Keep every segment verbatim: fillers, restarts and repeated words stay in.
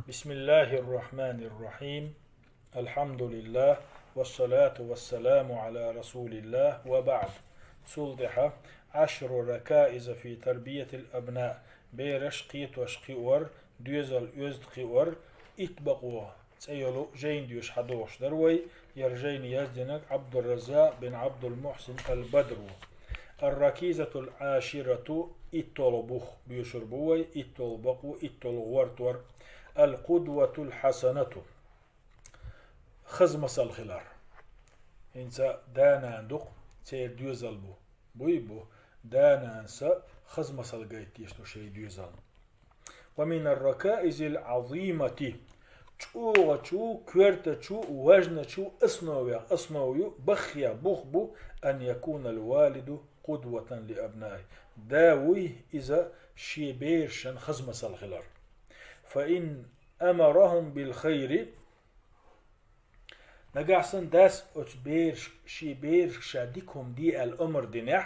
بسم الله الرحمن الرحيم. الحمد لله، والصلاة والسلام على رسول الله، وبعد. Цул тӀехьа عشر ركائز في تربية الأبناء. Бераш кхетош кхиор, доьзал оьзда кхиор, итт бакъо цӀе йолу жайна доьшуш хьадогӀуш дара вай, яра жайна яздинарг Ӏабдурраззакъ бин Ӏабдул-Мухьсин ал-Бадр ву. الركيزة العاشرة, иттолгӀа бух боьшур бу вай, иттолгӀа бакъо, иттолгӀа гӀортор. القدوة الحسنة. Хаза масал хилар. ХӀинца да-нана ду-кх, церан доьзал бу. Буй бу, да-нанас хаза масал гайтеш ду шайн доьзална. ومن الركائز العظيمة. ЧӀогӀачу, коьртачу, важначу основех основ ю, баххех бух бу, أن يكون الوالد قدوة لأبنائه. Да вуй иза шен берашна хаза масал хилар. فإن أمرهم بالخير. Нагахь санна дас оцу бераш-, шен берашка ша дика хӀума де аьлла омра динехь,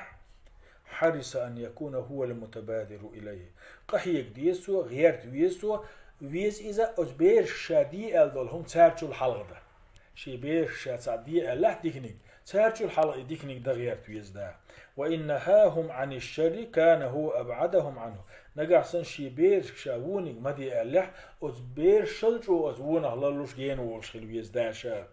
حرص أن يكون هو المتبادر إليه. Къахьега деза цо, гӀерта веза цо, веза иза оцу берашка ша де аьлла долу хӀума царчул хьалха дан. Шен берашка ша цхьаъ де аьллехь диканиг, царчул хьалха и диканиг дан гӀерта веза да. وإن نهاهم عن الشر كان هو أبعدهم عنه. Нагахь санна шен берашка ша вониг ма де аьллехь, оцу берашал чӀогӀа оцу вонах ларлуш гена волуш хила веза да ша.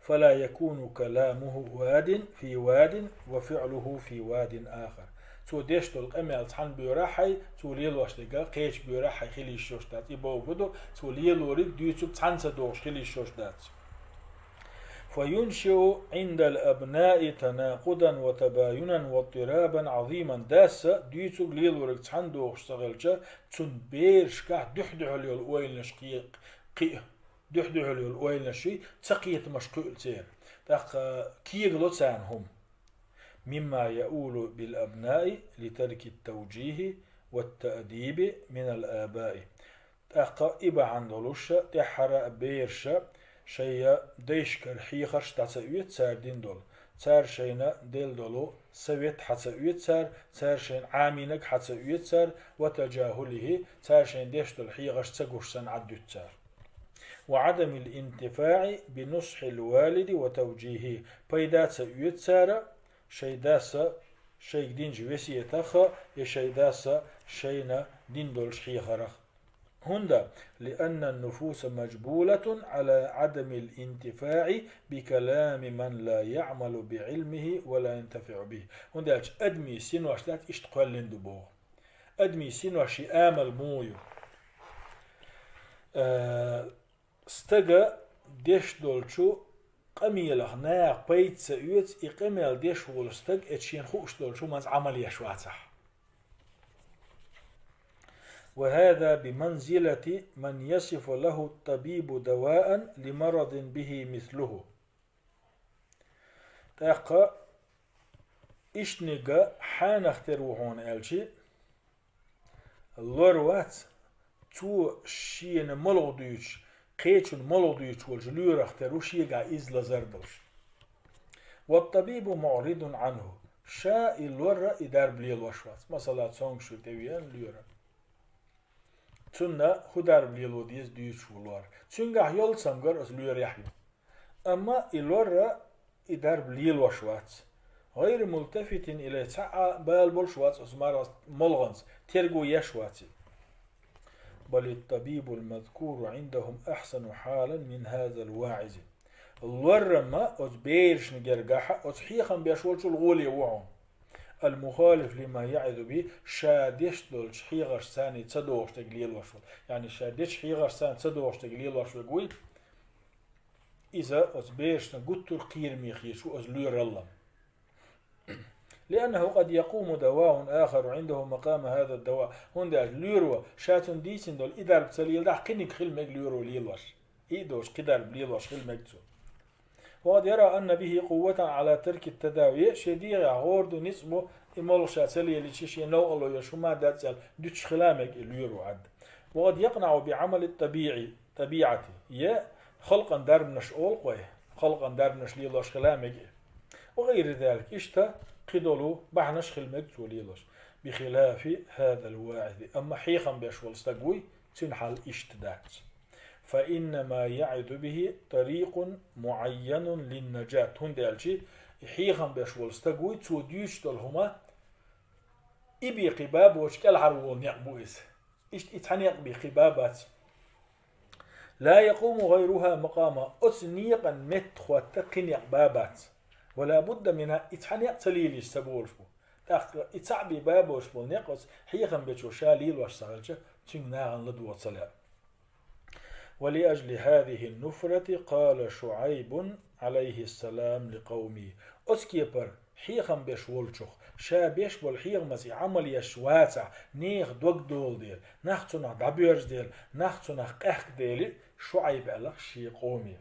فلا يكون كلامه واد في واد وفعله في واد آخر. Цо деш долу къамел цхьана боьрахь хьай, цо лелош дерг кхечу боьрахь хьай хила йиш йолуш дац. И бохург ду, цо лелориг, дуьйцург цхьаьна ца догӀуш хила йиш йолуш дац. فينشئ عند الأبناء تناقضا وتباينا واضطرابا عظيما. Дас дуьйцург, лелориг цхьаьна догӀуш ца хилча, цуьнан берашкахь дуьхь-дуьхьал йолу ойланаш кхе-, кхиа. Дуьхь-дуьхьал йолу ойланаш ю, цакхетамаш кхуьу церан. ТӀаккха кегало царна хӀума. مما يؤول بالأبناء لترك التوجيه والتأديب من الآباء. ТӀаккха и бахьана долуш тӀаьххьара а бераша шайн дайшкара хьехарш дӀа ца оьцу цара дина долу, цара шайна делла долу совет хьа ца оьцу цара, цара шайна Ӏамийнарг хьа ца оьцу цара, وتجاهله, цара шайна деш долу хьехарш ца гуш санна Ӏаддуьту цара. وعدم الانتفاع بنصح الوالد وتوجيهه. Пайда ца оьцу цара, шайн дас шайга динчу весетах а, я шайн дас шайна дина долчу хьехарах. ХӀунда? لأن النفوس مجبولة على عدم الانتفاع بكلام من لا يعمل بعلمه ولا ينتفع به. ХӀунда аьлча адамийн синош дац иштта кхоьллина ду боху. Адамийн синош шен амал муха ю? Э, стага деш долчу къамелах наха пайда ца оьцу, и къамел деш волу стаг эцу шена хууш долчу хӀуманца Ӏамал еш вацахь. وهذا بمنزلة من يصف له الطبيب دواء لمرض به مثله. ТӀаккха ишттаниг хьанах тера ву хьуна аьлча, лор вац, цо шена молха дуьйцуш, кхечунна молха дуьйцуш волчу лоьрах тера ву шегахь изза лазар долуш. والطبيب معرض عنه. Ша и лор а и дарба лелош вац. Масала, цомгуш верг тӀевеана лоьра. Цунна хӀун дарба лело деза дуьйцуш ву лор. Цуьнгахь йолу цамгар оцу лоьрехь ю. Амма и лор а и дарба лелош вац. غير ملتفت إليه, цхьа а бала болуш вац оцу марханца, молханца, терго еш вац и. بل الطبيب المذكور عندهم أحسن حالا من هذا الواعظ. Лор а ма оцу берашна гергахь а оцу хьехам беш волчул гӀоле ву хьуна. المخالف لما يعظ به, ша деш долчу хьехаршца ца догӀуш дерг лелош волу. Яъни ша дечу хьехаршца ца догӀуш дерг лелош верг вуй, иза оцу берашна гуттар а кхераме хеташ ву оцу лоьрал а. لأنه قد يقوم دواء آخر عنده مقام هذا الدواء. ХӀунда аьлча лоьро ша цунна дийцина долу и дарба ца леладахь, кхиниг хила мега лоьро лелош. И а доцуш, кхин дарба лелош хила мега цо. وقد يرى أن به قوة على ترك التداوي. Шен дегӀехь гӀора ду, ницкъ бу, и молха ша ца лелийча, шен новкъарло йолуш хӀума дац аьлла, дуьтуш хила мега и лоьро Ӏад. وقد يقنع بعمل الطبيعي, табиӀати, я халкъан дарбанаш олу-кх вай, халкъан дарбанаш лелош хила мега и. وغير ذلك, иштта кхидолу бахьанаш хила мега цо лелош. بخلاف هذا الواعظ. Амма хьехам беш волу стаг вуй, цуьнан хьал иштта дац. فإنما يعظ به طريق معين للنجاة. ХӀунда аьлча и хьехам беш волу стаг вуй, цо дуьйцуш долу хӀума и бен кхин бан боцуш кӀелхьарволу некъ бу иза. Иштта и цхьа некъ бен кхин бан бац. لا يقوم غيرها مقامها. Оцу некъан метта хӀотта кхин некъ бан бац. ولا بد منها. И цхьа некъ ца лелийча ца болуш бу. ТӀаккха и цхьаъ бен бан боцуш болу некъ оцу хьехам бечо ша лелош ца хилча, цуьнга нахана ладогӀа ца лаьа. ولأجل هذه النفرة قال شعيب عليه السلام لقومه. Оцу кепара хьехам беш волчух, ша беш болу хьехамца и Ӏамал еш вацахь, нехан дог долу дела, нах цунах дӀабоьрзу дела, нах цунах къаьхка дела, Шуайб аьлла шен къоме: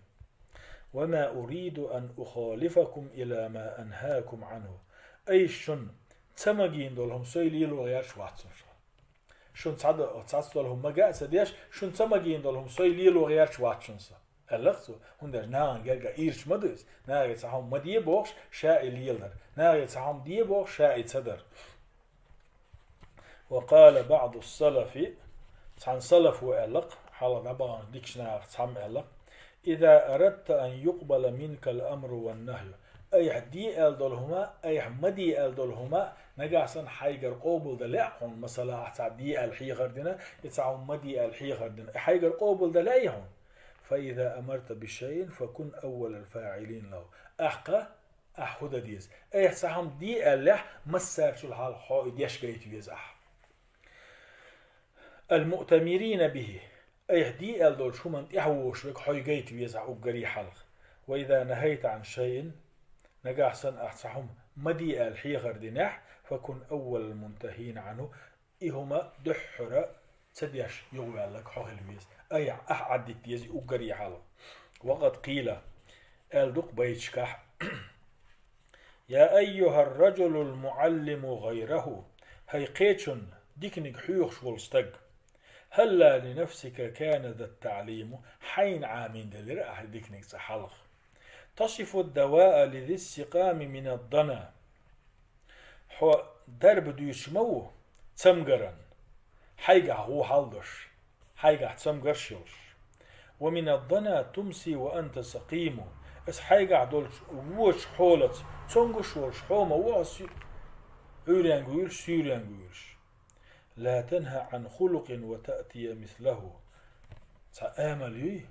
وما أريد أن أخالفكم إلى ما أنهاكم عنه. Айса шуна ца магийна долу хӀума сой лело гӀерташ вац шуна со. Шуна цхьа до-, цхьацца долу хӀума мага а ца деш, шуна ца магийна долу хӀума сой лело гӀерташ вац шуна со, аьлла цо. ХӀунда аьлча нахана герга ирча ма ду иза. Нахе цхьа хӀума ма де бохуш, ша и леладар. Нахе цхьа хӀума де бохуш, ша и ца дар. وقال بعض السلف, цхьана салафо аьлла-кх, хьалха дӀабаханчу дикачу нахах цхьамма аьлла-кх: إذا أردت أن يقبل منك الأمر والنهي. Айхьа де аьлла долу хӀума, айхьа ма де аьлла долу хӀума нагахь санна хьайгара къобалдан лаьа хьуна, масала, ахь цхьа де аьлла хьехар дина, и цхьа хӀума ма де аьлла хьехар дина, и хьайгара къобалдан лаьий хьуна? فإذا أمرت بشيء فكن أول الفاعلين له. Ахь кха, ахь хӀун дан деза? Айхьа цхьа хӀума де аьллехь, массарчул хьалха хьо и деш гайта веза ахь. المؤتمرين به. Айхьа де аьлла долчу хӀуманна тӀаьхьавогӀуш верг хьо и гайта веза ахь уггаре хьалха. وإذا نهيت عن شيء, нагахь санна ахь цхьа хӀума ма де аьлла хьехар динехь, فكن أول المنتهين عنه, и хӀума дуьххьара ца деш юхаваьлларг хьо хила веза. Айхьа ахь Ӏаддита деза и уггаре хьалха. وقد قيل, аьлла ду-кх байташкахь: يا أيها الرجل المعلم غيره. ХӀай кхечунна диканиг хьоьхуш волу стаг, هلا لنفسك كان ذا التعليم. Хьайна Ӏамийна делира ахь и диканиг цкъа хьалха. تصف الدواء لذي السقام من الدنا. Хьо дарба дуьйцуш ма ву цамгаран, хьайгахь гӀу хьалдош, хьайгахь цамгарш йолуш. ومن الدنا تمسي وأنت سقيم. Аса хьайгахь долчу вочу хьолаца цомгуш волуш хьо ма ву хьо си-, Ӏуьйренга вуьйлуш, суьйренга вуьйлуш. لا تنه عن خلق وتأتي مثله. Цхьа амал юй,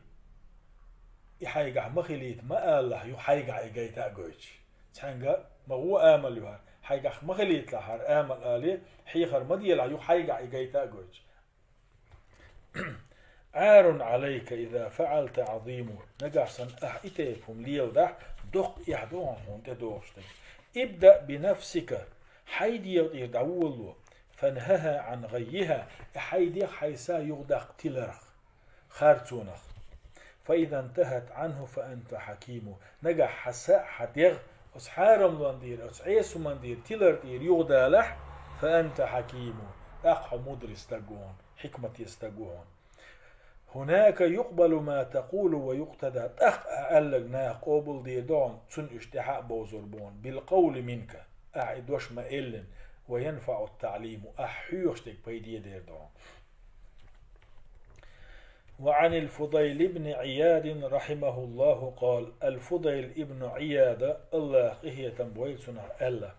и хьайгахь ма хилийта ма алалахь, юха хьайгахь и гайта а гойтуш. Цхьаьнга ма гӀо амал ю хӀара, хьайгахь ма хилийталахь хӀара амал алий, хьехар ма делахь, юха хьайгахь и гайта а гойтуш. عار عليك إذا فعلت عظيم. Нагахь санна ахь и тайпа хӀума леладахь, доккха эхь ду хьуна хьуна тӀедогӀуш дерг. ابدأ بنفسك. Хьайн дегӀа тӀера дӀаволало. فانهها عن غيها. И хьайн дегӀ хьайн са юхадаккха тиларх, харцонах. فإذا انتهت عنه فأنت حكيم. Нагахь хьан са а, хьан дегӀ оцу хьарамлон дийр, оцу Ӏеса хӀуман дийр, тилар тӀера юхадалахь, فأنت حكيم. ТӀаккха хьо мудрый стаг ву хьуна, хьикмате стаг ву хьуна. هناك يقبل ما تقول ويقتدى. ТӀаккха ахь аьлларг наха къобалдийр ду хьуна, цунна уьш тӀаьхьа а бовзур бу хьуна. بالقول منك. Ахь и дош ма-эллина. وينفع التعليم. Ахь хьоьхуш дерг пайде дер ду хьуна. وعن الفضيل بن عياض رحمه الله قال: الفضيل ابن عياض, АллахӀа къинхетам бойла цунах, аьлла: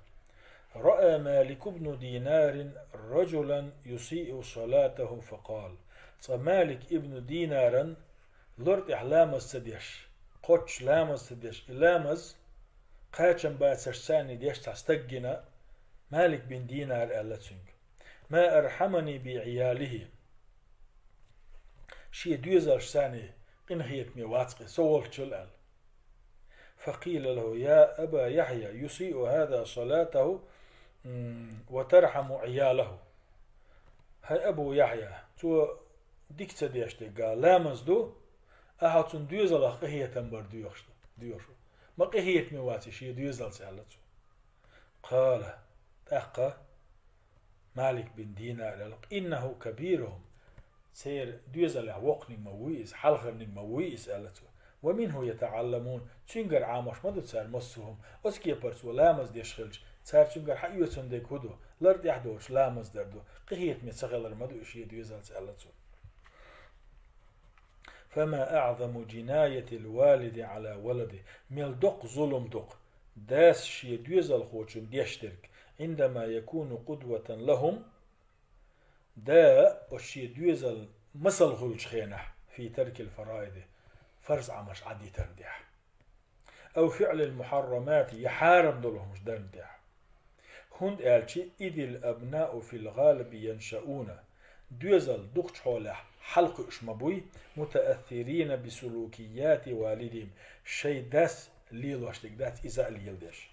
رأى مالك بن دينار رجلا يسيء صلاته فقال. Цкъа Малик ибн Динаран лор тӀехь ламаз ца деш, кхоччуш ламаз ца деш, и ламаз кхачам бацарш царний деш цхьа стаг гина, Малик бин Динар аьлла цуьнга: ما أرحمني بعياله. Шен доьзалш царний къинхетаме вац-кх со волччул аьлла. فقيل له: يا أبا يحيى، يسيء هذا صلاته، м, وترحم عياله. ХӀай Абу Яхьъя, цо дика ца деш дерг а ламаз ду, ахьа цунна доьзалах къинхетам бар доьхуш ду, доьхуш ву. Ма къинхетаме вац и шен доьзалца, аьлла цо. قال, тӀаккха Малик бин Динар аьлла: إنه كبيرهم. Церан доьзалехь воккханиг ма вуй иза, хьалхарниг ма вуй иза, аьлла цо. ومنه يتعلمون. Цуьнгара Ӏамош ма ду цара массо а хӀума. Оцу кепара цо ламаз деш хилча, цара цуьнгара хьаоьцун дерг хӀун ду? Лар тӀехь доцуш ламаз дар ду, къинхетаме ца хилар ма ду и шен доьзалца аьлла цо. فما أعظم جناية الوالد على ولده. Мел доккха зулам ду-кх дас шен доьзалхочун деш дерг, عندما يكون قدوة لهم, да оцу шен доьзалан масал хуьлучу хенахь, في ترك الفرائض, фарз Ӏамалш Ӏадитарна тӀехь. أو فعل المحرمات, я хьарам долу хӀумаш дарна тӀехь. ХӀунда аьлча, إذ الأبناء في الغالب ينشؤون, доьзал дукхачу хьолехь хьалакхуьуш ма буй, متأثرين بسلوكيات والدهم, шайн дас лелош дерг дац иза а леладеш.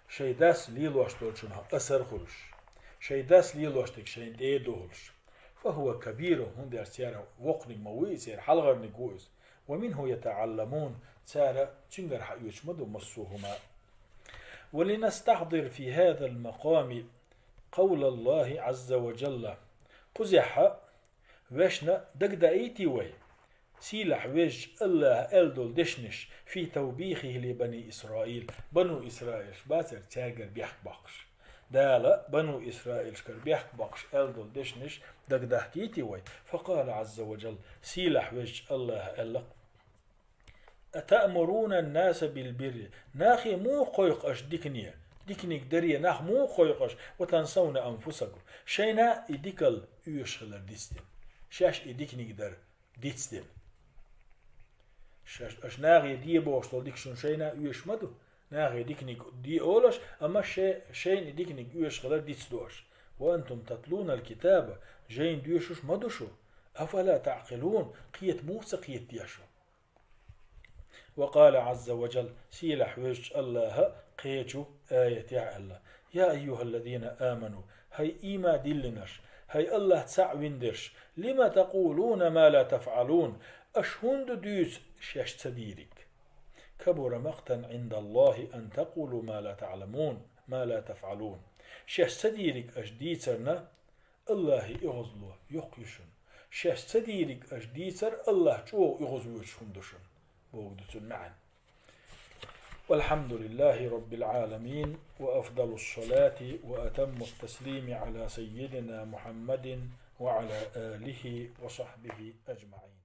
Шайн дас лелош долчунах асар хуьлуш, шайн дас лелош дерг шайна тӀе а дохуьлуш. فهو كبيرهم, хӀунда аьлча церан воккханиг ма ву иза, церан хьалхарниг ву иза. ومنه يتعلمون, цара цуьнгара хьаоьцуш ма ду массо а хӀума. ولنستحضر في هذا المقام قول الله عز وجل. Кхузехь вешна дагадаийти вай, сийлахь везачу АллахӀа аьлла долу дешнаш, في توبيخه لبني إسرائيل, бану Исраилаш бацара цаьргара бехк боккхуш. Дала бану Исраилашкара бехк боккхуш аьлла долу дешнаш дагадахкийти вай. فقال عز وجل, сийлахь везачу АллахӀа аьлла: أتأمرون الناس بالبر, нахе муха кхойкху аша дикане, диканиг даре нах муха кхойкху аша, وتنسون أنفسكم, шайна и дикал оьшуш хилар дицдина. Шаьш и диканиг дар дицдина. Шаьш, аша нахе де бохуш долу дика шуна шайна оьшуш ма ду. Нахе диканиг де олуш, амма ше-, шайна и диканиг оьшуш хилар дицдо аша. وأنتم تتلون الكتاب, жайна доьшуш ма ду шу. أفلا تعقلون, кхета муха ца кхетадеш шу? وقال عز وجل, сийлахь везачу АллахӀа кхечу аятехь аьлла: يا أيها الذين آمنوا, хӀай ийман диллинарш, хӀай АллахӀ цхьаъ вина дерш, لم تقولون ما لا تفعلون, аша хӀунда дуьйцу шаьш ца дийриг? كبر مقتا عند الله أن تقولوا ما لا تعلمون, ما لا تفعلون. Шаьш ца дийриг аша дийцарна АллахӀе оьгӀазло йоккха ю шуна. Шаьш ца дийриг аша дийцар АллахӀ чӀогӀа оьгӀазвоьдуш хӀума ду шуна, бохург ду цуьнан маьӀна. والحمد لله رب العالمين، وأفضل الصلاة وأتم التسليم على سيدنا محمد وعلى آله وصحبه أجمعين.